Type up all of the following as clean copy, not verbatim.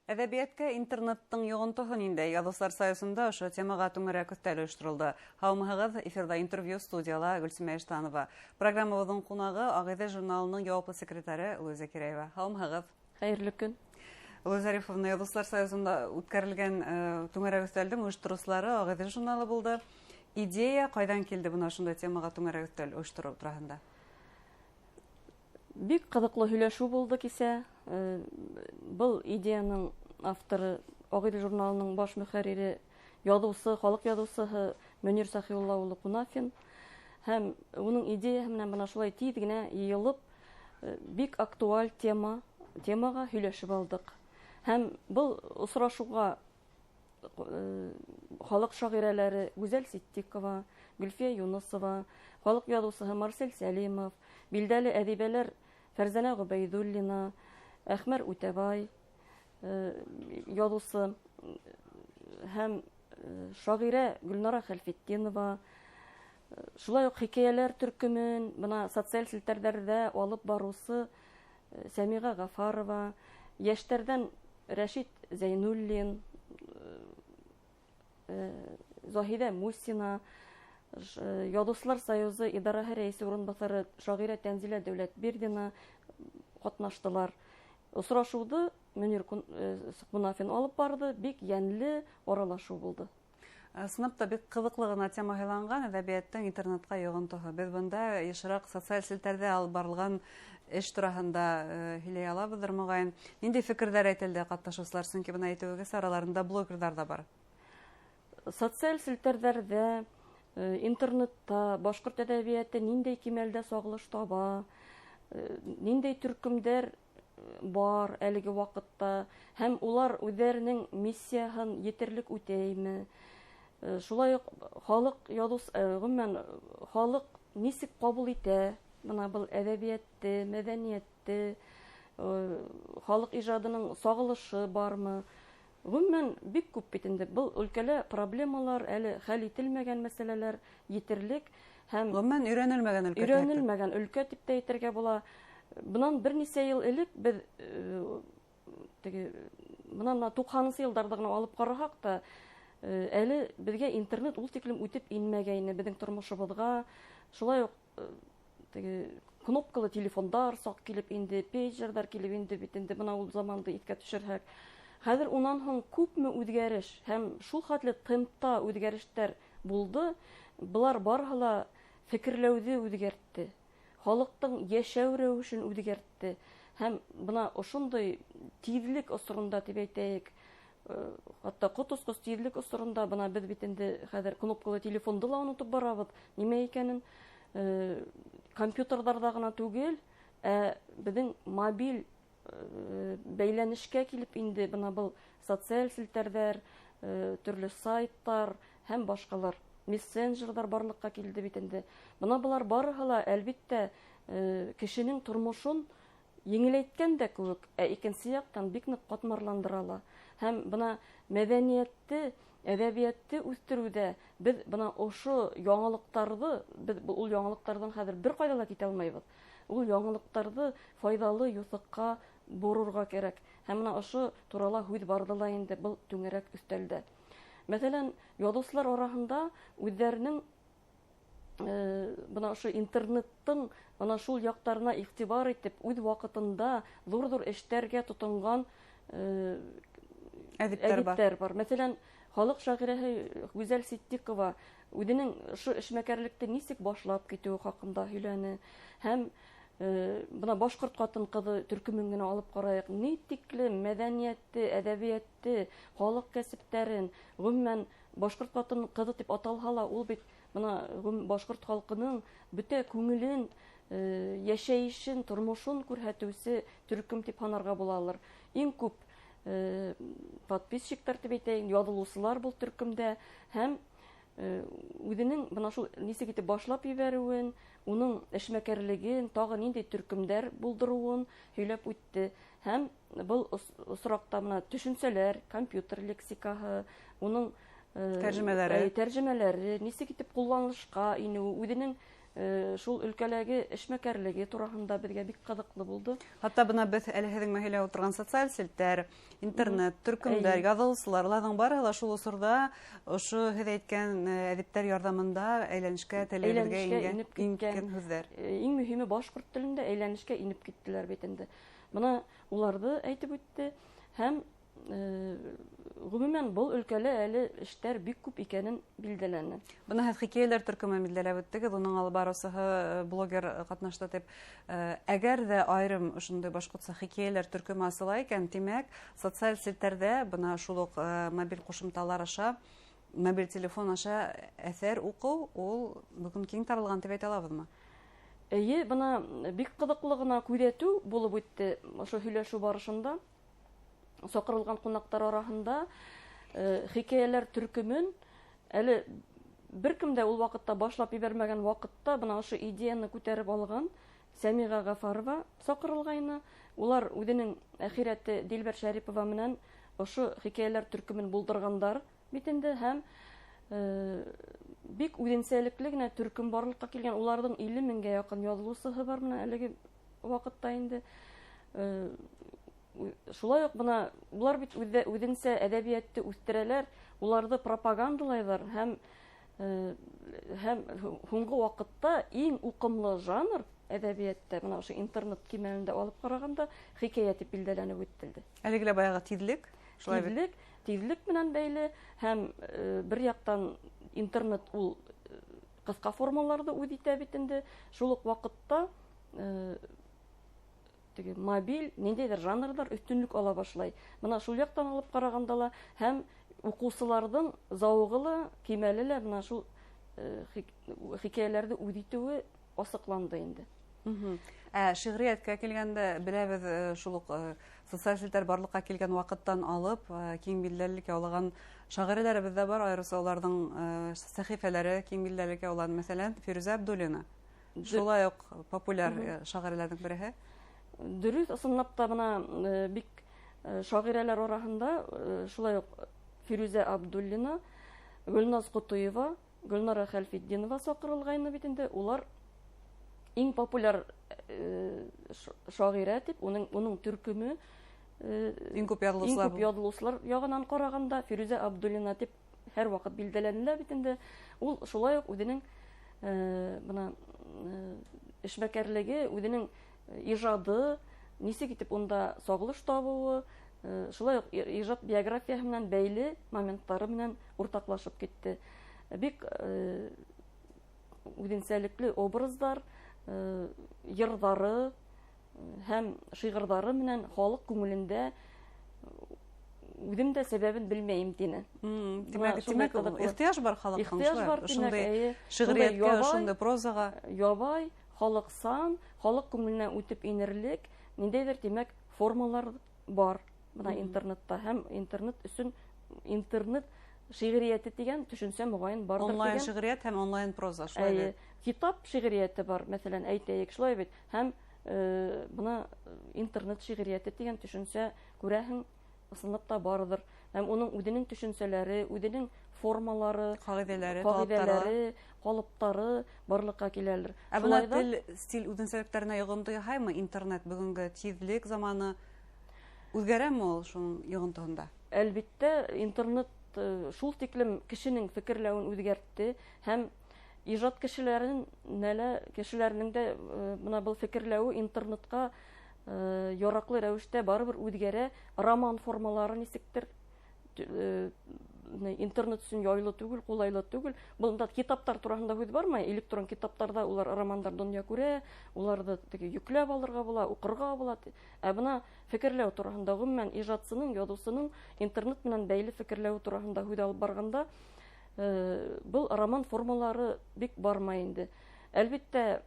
Әҙәбиәткә интернеттың йоғонтоһо ниндәй? Яҙыусылар союзында ошо темаға түңәрәк өҫтәл ойошторолдо. Һаумыһығыҙ, эфирҙа интервью, студияла Гөлсимә Иштанова. Программабыҙҙың ҡунағы Ағиҙел журналының яуаплы секретары Луиза Кирәева. Һаумыһығыҙ. Хәйерле көн. Луиза Зарифовна, Яҙыусылар союзында үткәрелгән түңәрәк өҫтәлдең ойоштороусылары Ағиҙел журналы булды. Идея ҡайҙан килде бына ошондай темаға түңәрәк өҫтәл ойоштороу тураһында? Бик ҡыҙыҡлы һөйләшеү булды кисә. Был идеяның авторы Ағиҙел журналының баш мөхәррире, яҙыусы, халыҡ яҙыусыһы Мөнир Сәхиулла улы Ҡунафин. Һәм уның идеяһы менән бына шулай тиҙ генә йыйылып, бик актуаль темаға һөйләшеп алдыҡ. Һәм был осрашыуға халыҡ шағирәләре Гүзәл Ситдиҡова, Гөлфиә Юнысова, халыҡ яҙыусыһы Марсель Сәлимов, билдәле әҙибәләр Фәрзәнә Ғөбәйҙуллина, Әхмәр Үтәбай яҙыусы һәм шағирә Гөлнара Хәлфетдинова, шулай уҡ хикәйәләр төркөмөн бына социаль селтәрҙәрҙә алып барыусы Сәмиғә Ғафарова, йәштәрҙән Рәшит Зәйнуллин, Заһиҙә Мусина, Яҙыусылар союзы идараһы рәйесе урынбаҫары шағирә Тәнзилә Дәүләтбирҙина ҡатнаштылар. Осрашыуҙы Мөнир Ҡунафин алып барҙы, бик йәнле аралашыу булды. Ысынлап та бик ҡыҙыҡлы ғына тема һайланған, әҙәбиәттең интернетҡа йоғонтоһо. Беҙ бында йышыраҡ социаль селтәрҙә алып барылған эш тураһында һөйләй алабыҙҙыр моғайын. Ниндәй фекерҙәр әйтелде ҡатнашыусылар? Сөнки бына әйтеүегеҙсә, араларында блогерҙар ҙа бар. Социаль селтәрҙәрҙә, интернетта башҡорт әҙәбиәте ниндәй кимәлдә сағылыш таба, ниндәй төркөмдәр бар әлеге ваҡытта, һәм улар үҙҙәренең миссияһын етерлек үтәйме? Шулай уҡ халыҡ яҙыус, ғөмүмән, халыҡ нисек ҡабул итә бына был әҙәбиәтте, мәҙәниәтте, халыҡ ижадының сағылышы бармы? Ғөмүмән, бик күп бит инде. Был өлкәлә проблемалар, әле хәл ителмәгән мәсьәләләр етерлек һәм ғөмүмән өйрәнелмәгән өлкә. Өйрәнелмәгән өлкә тип тә әйтергә була. Бынан бер нисә йыл элек беҙ, теге, бынан мына туҡһанынсы йылдарҙы ғына алып ҡараһаҡ та, әле беҙгә интернет ул тиклем үтеп инмәгәйне беҙҙең тормошобоҙға. Шулай уҡ, теге кнопкалы телефондар саҡ килеп инде, пейджерҙар килеп инде бит инде, бына ул заманды иҫкә төшөрһәк. Хәҙер унан һуң күпме үҙгәреш һәм шул хәтле темпта үҙгәрештәр булды, былар барыһы ла фекерләүҙе үҙгәртте, халыҡтың йәшәү рәүешен үҙгәртте. Һәм бына ошондай тиҙлек осоронда тип әйтәйек, хатта ҡот осҡос тиҙлек осоронда бына беҙ бит инде хәҙер кнопкалы телефонды ла онотоп барабыҙ, нимә икәнен, компьютерҙарҙа ғына түгел, ә беҙҙең мобиль бәйләнешкә килеп инде бына был социаль селтәрҙәр, төрлө сайттар һәм башҡалар, мессенджерҙар барлыҡҡа килде бит инде. Бына былар барыһы ла, әлбиттә, кешенең тормошон еңеләйткән дә кеүек, ә икенсе яҡтан бик ныҡ ҡатмарландыра ла. Һәм бына мәҙәниәтте, әҙәбиәтте үҫтереүҙә беҙ бына ошо яңылыҡтарҙы, беҙ ул яңылыҡтарҙан хәҙер бер ҡайҙа ла китә алмайбыҙ. Ул яңылыҡтарҙы файҙалы юҫыҡҡа борорға кәрәк. Һәм бына ошо турала һүҙ барҙы ла инде был түңәрәк өҫтәлдә. Мәҫәлән, яҙыусылар араһында үҙҙәренең, бына ошо интернеттың бына шул яҡтарына иғтибар итеп, үҙ ваҡытында ҙур-ҙур эштәргә тотонған, әҙиптәр бар. әҙиптәр бар. Мәҫәлән, халыҡ шағирәһе Гүзәл Ситдиҡова үҙенең ошо эшмәкәрлекте нисек башлап китеүе хаҡында һөйләне. Һәм, бына башҡорт ҡатын-ҡыҙы төркөмөн генә алып ҡарайыҡ, ни тиклем мәҙәниәтте, әҙәбиәтте, халыҡ кәсептәрен, ғөмүмән башҡорт ҡатын-ҡыҙы тип аталһа ла, ул бит бына башҡорт халҡының бөтә күңелен, йәшәйешен, тормошон күрһәтеүсе төркөм тип һанарға булалыр. Иң күп, подписчиктар тип әйтәйем, яҙылыусылар был төркөмдә һәм, үҙенең бына шул нисек итеп башлап ебәреүен, уның эшмәкәрлеген, тағы ниндәй төркөмдәр булдырыуын һөйләп үтте. Һәм был осраҡта бына төшөнсәләр, компьютер лексикаһы, уның, тәржемәләре. Тәржемәләре, нисек итеп ҡулланылышҡа инеүе, үҙенең Шул өлкәләге эшмәкәрлеге тураһында беҙгә бик ҡыҙыҡлы булды. Хатта бына беҙ әле һеҙҙең мәһәлә ултырған социаль селтәр, интернет, төркөмдәр, яҙыусылар, уларҙың барыһы ла шул осорҙа ошо һеҙ әйткән әҙиптәр ярҙамында әйләнешкә, телебеҙгә ингән һүҙҙәр. Иң мөһиме башҡорт телендә әйләнешкә инеп киттеләр бит инде. Бына уларҙы әйтеп үтте һәм ғөмүмән был өлкәлә әле эштәр бик күп икәнен билдәләне. Бына һеҙ хикәйәләр төркөмөн билдәләп үттегеҙ, уның алып барыусыһы блогер ҡатнашты тип. Әгәр ҙә айырым ошондай башҡортса хикәйәләр төркөмө асыла икән, тимәк, социаль селтәрҙә бына шул уҡ мобиль ҡушымталар аша, мобиль телефон аша әҫәр уҡыу ул бөгөн киң таралған тип әйтә алабыҙмы? Эйе, бына бик ҡыҙыҡлы ғына күҙәтеү булып үтте ошо һөйләшеү барышында. Саҡырылған ҡунаҡтар араһында хикәйәләр төркөмөн әле бер кем дә ул ваҡытта башлап ебәрмәгән ваҡытта бына ошо идеяны күтәреп алған Сәмиғә Ғәфәрова саҡырылғайны. Улар үҙенең әхирәте Дилбәр Шәрипова менән ошо хикәйәләр төркөмөн булдырғандар бит инде һәм бик үҙенсәлекле генә төркөм барлыҡҡа килгән. Уларҙың 50 меңгә яҡын яҙылыусыһы бар менән әлеге ваҡытта инде. Шулай уҡ бына улар бит үҙенсә әҙәбиәтте үҫтерәләр, уларҙы пропагандалайҙар һәм һуңғы ваҡытта иң уҡымлы жанр әҙәбиәттә бына ошо интернет кимәлендә алып ҡарағанда хикәйә тип билдәләнеп үтелде. Әлеге лә баяғы тиҙлек, шулай бит? Тиҙлек, тиҙлек менән бәйле һәм бер яҡтан интернет ул ҡыҫҡа формаларҙы үҙ итә бит инде. Шул уҡ ваҡытта теге мобиль ниндәйҙер жанрҙар өҫтөнлөк ала башлай. Бына шул яҡтан алып ҡарағанда ла һәм уҡыусыларҙың зауығы ла, кимәле лә бына шул хикәйәләрҙе үҙ итеүе асыҡланды инде. Шиғриәткә килгәндә беләбеҙ, шул уҡ социаль селтәр барлыҡҡа килгән ваҡыттан алып, киң билдәлелек яулаған шағирәләребеҙ ҙә бар, айырыуса уларҙың сәхифәләре киң билдәлелек яулаған. Мәҫәлән, Фирүзә Абдуллина. Шулай уҡ популяр шағирәләрҙең береһе. Дөрөҫ, ысынлап та бына бик шағирәләр араһында шулай уҡ Фирүзә Абдуллина, Гөлназ Ҡотоева, Гөлнара Хәлфетдинова саҡырылғайны бит инде. Улар иң популяр шағирә тип, уның төркөмө Иң күп яҙылыусылар иң күп яҙылыусылар яғынан ҡарағанда Фирүзә Абдуллина тип һәр ваҡыт билдәләнелә бит инде. Ул шулай уҡ үҙенең бына эшмәкәрлеге, үҙенең ижады, нисек итеп унда сағылыш табыуы, шулай уҡ ижад биографияһы менән бәйле моменттары менән уртаҡлашып китте. Бик үҙенсәлекле образдар, йырҙары һәм шиғырҙары менән халыҡ күңелендә үҙем дә сәбәбен белмәйем тине. Бына шундай Тимәк, ҡыҙыҡлы. ихтыяж бар халыҡтың, Ихтыяж шулай? бар, тимәк, Ошондай әйе. шиғриәткә, Шундай ябай, ошондай прозаға. Ябай, халыҡсан, халыҡ күңеленә үтеп инерлек ниндәйҙер, тимәк, формалар бар бына интернетта һәм интернет өсөн интернет шиғриәте тигән төшөнсә моғайын барҙыр Онлайн тигән. шиғриәт һәм онлайн проза, шулай Әйе. бит? Китап шиғриәте бар, мәҫәлән, әйтәйек, шулай бит. Һәм бына интернет шиғриәте тигән төшөнсә, күрәһең, ысынлап та барҙыр. Һәм уның үҙенең төшөнсәләре, үҙенең формалары, Ҡағиҙәләре, ҡағиҙәләре, ҡалыптары барлыҡҡа киләлер. Ә бына Шулай да тел, стиль үҙенсәлектәренә йоғонто яһаймы интернет бөгөнгө тиҙлек заманы үҙгәрәме ул шуның йоғонтоһонда? Әлбиттә, интернет шул тиклем кешенең фекерләүен үҙгәртте һәм ижад кешеләренең дә бына был фекерләүе интернетҡа яраҡлы рәүештә барыбер үҙгәрә. Роман формалары нисектер, интернет өсөн яйлы түгел, ҡулайлы түгел. Бында китаптар тураһында һүҙ бармай. Электрон китаптарҙа улар романдар донъя күрә, уларҙы теге йөкләп алырға була, уҡырға була. Ә бына фекерләү тураһында, ғөмүмән, ижадсының, яҙыусының интернет менән бәйле фекерләү тураһында һүҙ алып барғанда, был роман формалары бик бармай инде. Әлбиттә,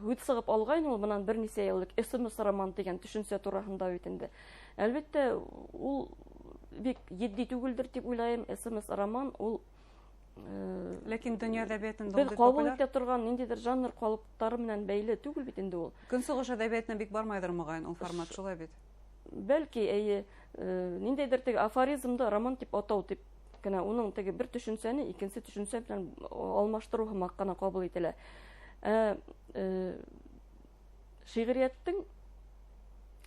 һүҙ сығып алғайны ул бынан бер нисә йыл элек СМС роман тигән төшөнсә тураһында бит инде. Әлбиттә, ул бик етди түгелдер тип уйлайым. СМС роман ул Ләкин донъя әҙәбиәтендә беҙ ул бик ҡабул популяр. итә торған ниндәйҙер жанр ҡалыптары менән бәйле түгел бит инде ул. Көнсығыш әҙәбиәтенә бик бармайҙыр моғайын ул формат, шулай бит? Бәлки, әйе, ниндәйҙер теге афоризмды роман тип атау тип кенә уның теге бер төшөнсәне икенсе төшөнсә менән алмаштырыу һымаҡ ҡына ҡабул ителә. Ә шиғриәттең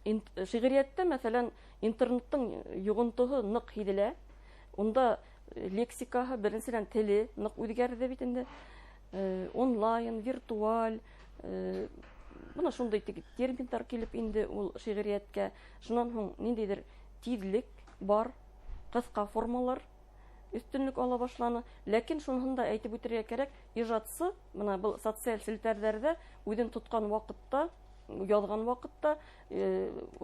шиғриәттә, мәҫәлән, интернеттың йоғонтоһо ныҡ һиҙелә. Унда лексикаһы, беренсенән, теле ныҡ үҙгәрҙе бит инде. Онлайн, виртуаль, бына шундай терминдар килеп инде ул шиғриәткә. Шунан һуң ниндәйҙер тиҙлек бар, ҡыҫҡа формалар өҫтөнлөк ала башланы. Ләкин шуныһын да әйтеп үтергә кәрәк, ижадсы бына был социаль селтәрҙәрҙә үҙен тотҡан ваҡытта, яҙған ваҡытта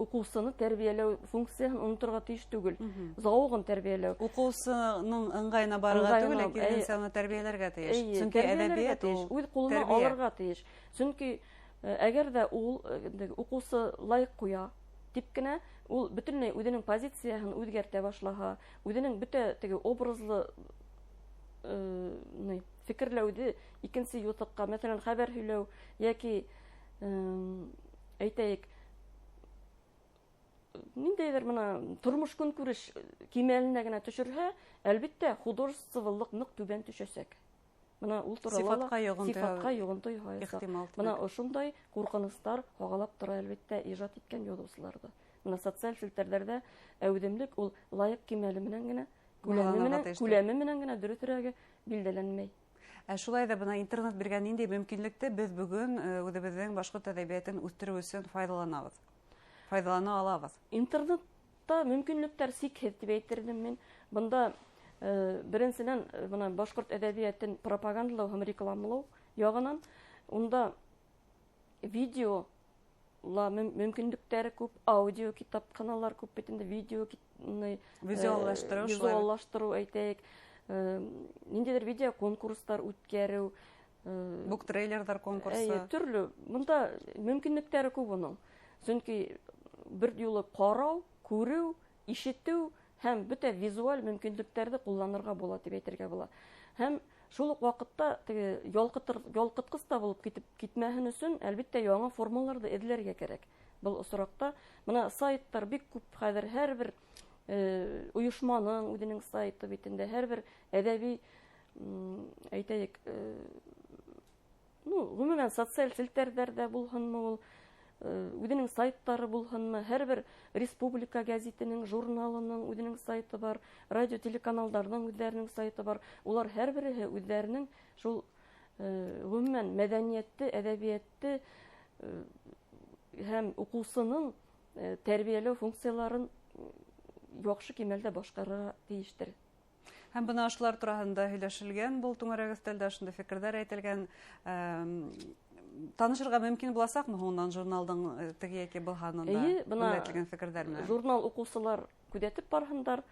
уҡыусыны тәрбиәләү функцияһын оноторға тейеш түгел. Зауығын тәрбиәләү. Уҡыусының ыңғайына барырға түгел, ә киреһенсә уны тәрбиәләргә тейеш. Сөнки әҙәбиәт ул үҙ ҡулына алырға тейеш. Сөнки әгәр ҙә ул уҡыусы лайк ҡуя тип кенә, ул бөтөнләй үҙенең позицияһын үҙгәртә башлаһа, үҙенең бөтә теге образлы фекерләүҙе икенсе юҫыҡҡа, мәҫәлән, хәбәр һөйләү йәки әйтәйек, ниндәйҙер бына тормош көнкүреш кимәленә генә төшөрһә, әлбиттә, художестволыҡ ныҡ түбән төшәсәк. Бына ул турала сифатҡа йоғонто яһаясаҡ. Бына ошондай ҡурҡыныстар һағалап тора, әлбиттә, ижад иткән яҙыусыларҙы. Бына социаль селтәрҙәрҙә әүҙемлек ул лайыҡ кимәле менән генә, күләме менән генә дөрөҫөрәге билдәләнмәй. Ә шулай да бына интернет биргән ниндәй мөмкинлекте беҙ бөгөн үҙебеҙҙең башҡорт әҙәбиәтен үҫтереү өсөн файҙаланабыҙ? Файҙалана алабыҙ. Интернетта мөмкинлектәр сикһеҙ тип әйтер инем мин. Бында беренсенән, бына башҡорт әҙәбиәтен пропагандалау һәм рекламалау яғынан унда видео ла мөмкинлектәре күп, аудио китапханалар күп бит инде, видео визуаллаштырыу, визуаллаштырыу әйтәйек, ниндәйҙер видео конкурстар үткәреү, буктрейлерҙар конкурсы. Төрлө бында мөмкинлектәре күп уның. Сөнки бер юлы ҡарау, күреү, ишетеү һәм бөтә визуаль мөмкинлектәрҙе ҡулланырға була тип әйтергә була. Һәм шул уҡ ваҡытта теге ялҡытҡыс та булып китеп китмәһен өсөн, әлбиттә, яңы формаларҙы эҙләргә кәрәк. Был осраҡта бына сайттар бик күп хәҙер, һәр бер ойошманың үҙенең сайты бит инде, һәр бер әҙәби, әйтәйек, ну, ғөмүмән, социаль селтәрҙәрҙә булһынмы ул, үҙенең сайттары булһынмы, һәр бер республика гәзитенең, журналының үҙенең сайты бар, радио телеканалдарының үҙҙәренең сайты бар. Улар һәр береһе үҙҙәренең шул ғөмүмән мәҙәниәтте, әҙәбиәтте һәм уҡыусының тәрбиәләү функцияларын яҡшы кимәлдә башҡарырға тейештер. Һәм бына ошолар тураһында һөйләшелгән был түңәрәк өҫтәлдә, ошондай фекерҙәр әйтелгән. Танышырға мөмкин буласаҡмы һуңынан журналдың теге йәки был һанында әйтелгән фекерҙәр менән? Журнал уҡыусылар күҙәтеп барһындар,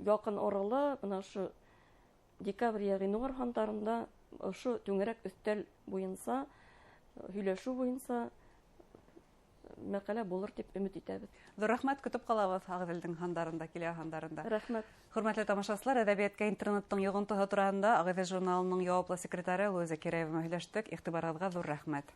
яҡын арала бына ошо декабрь йә ғинуар һандарында ошо түңәрәк өҫтәл буйынса, һөйләшеү буйынса мәҡәлә булыр тип өмөт итәбеҙ. Ҙур рәхмәт, көтөп ҡалабыҙ Ағиҙелдең һандарында, килә һандарында. Рәхмәт. Хөрмәтле тамашасылар, әҙәбиәткә интернеттың йоғонтоһо тураһында Ағиҙел журналының яуаплы секретары Луиза Кирәева менән һөйләштек. Иғтибарығыҙға ҙур рәхмәт.